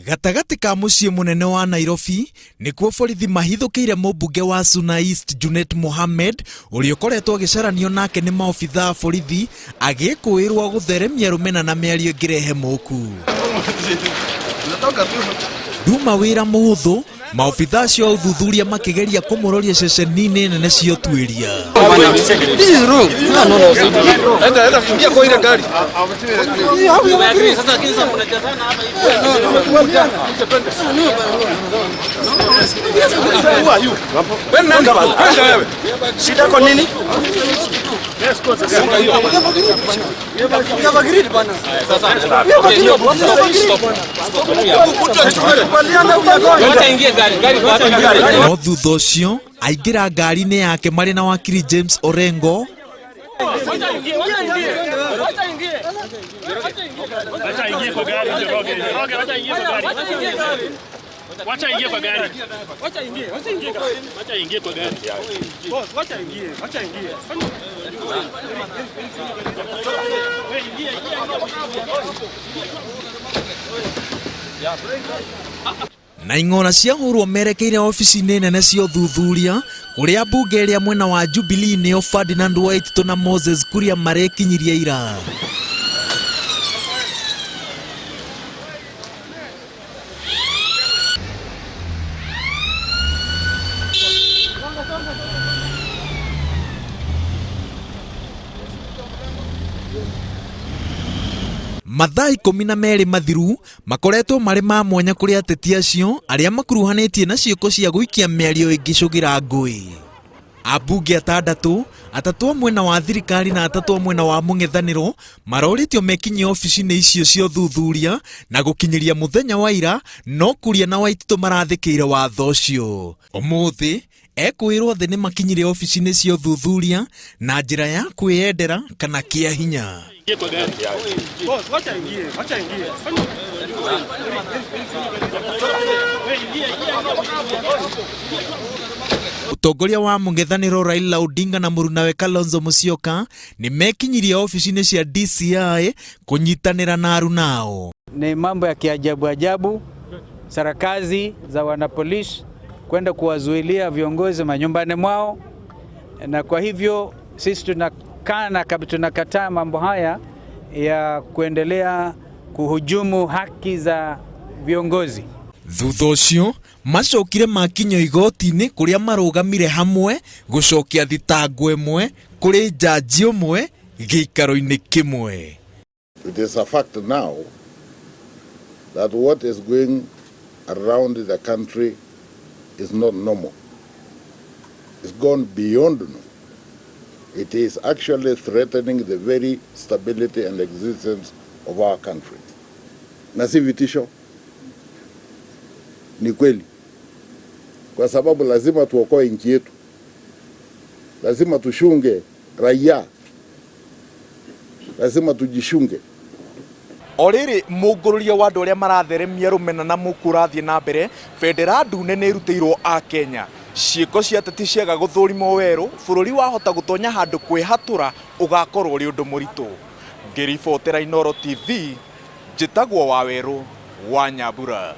Gatagatĩ ka mũciĩ mũnene wa Nairobi nĩkuo borithi mahithũkĩire mũmbunge wa Suna East Junet Mohammed ũrĩa ũkoretwo agĩcaranio nake nĩ maobithaa a borithi agĩkũĩrwo gũtheremia rũmena na mĩario ĩngĩrehe mũku. Nduma wĩra mũhũthũ maobithaa acio a ũthuthuria makĩgeria kũmũroria ceceni-inĩ nene cia ũtuĩria. This is wrong. No, no, no. Enda, enda, ingia kwa ile gari. Who are you? Wewe nani? Kwenda wewe. Shida kwa nini? No thutha ũcio aingĩra ngari-inĩ yake marĩ na wakiri James Orengo Wacha ingie kwa gari Njoroge. Njoroge, wacha ingie kwa gari. Wacha ingie kwa gari. Wacha ingie, wacha ingie. Wacha ingie kwa gari. Boss, wacha ingie, wacha ingie. Na ing'ora ciahũrwo merekeire obici-inĩ nene cia ũthuthuria kũrĩa mbunge ĩrĩa mwena wa Jubilee nĩo Ferdinand Waititu na Moses Kuria marekinyirie ira. Mathaa 12 mathiru makoretwo marĩ ma mwanya kũrĩ ateti acio arĩa makuruhanĩtie na ciĩko cia gũikia mĩario ĩngĩcũgĩra ngũĩ. Ambunge atandatũ, atatũ a mwena wa thirikari na atatũ a mwena wa mũng'ethanĩro marorĩtio mekinyie obici-inĩ icio cia ũthuthuria na gũkinyĩria mũthenya wa ira no Kuria na Waititu marathĩkĩire watho ũcio. Ũmũthĩ ekũĩrwo thĩ nĩ makinyire obici-inĩ cia ũthuthuria na njĩra ya kwĩyendera kana kĩa hinya. Ingie kwa gari. Boss, wacha ingie, wacha ingie. Mũtongoria wa mũng'ethanĩro Raila Odinga na mũrunawe Kalonzo Musyoka nĩ mekinyirie obici-inĩ cia DCI kũnyitanĩra na arunao. Ni mambo ya kiajabu ajabu, sarakazi za wanapolisi kwenda kuwazuilia viongozi manyumbani mwao, na kwa hivyo sisi tunakana, tunakataa mambo haya ya kuendelea kuhujumu haki za viongozi. Thutha ũcio macokire makinyio igoti-inĩ kũrĩa marũgamire hamwe gũcokia thitango ĩmwe kũrĩ njanji ũmwe gĩikaro-inĩ kĩmwe. It is a fact now that what is going around the country is not normal. It's gone beyond normal. It is actually threatening the very stability and existence of our country. Na si vitisho, ni kweli, kwa sababu lazima tuokoe nchi yetu, lazima tushunge raia, lazima tujishunge. O rĩrĩ mũngũrũria wa andũ arĩa maratheremia rũmena na mũku ũrathiĩ na mbere, bendera ndune nĩ ĩrutĩirwo a Kenya. Ciĩko cia ateti ciaga gũthũrimwo werũ, bũrũri wahota gũtonya handũ kwĩhatũra ũgakorwo ũrĩ ũndũ mũritũ. Ngĩribotera Inooro TV, njĩtagwo Wawerũ wa Nyambura.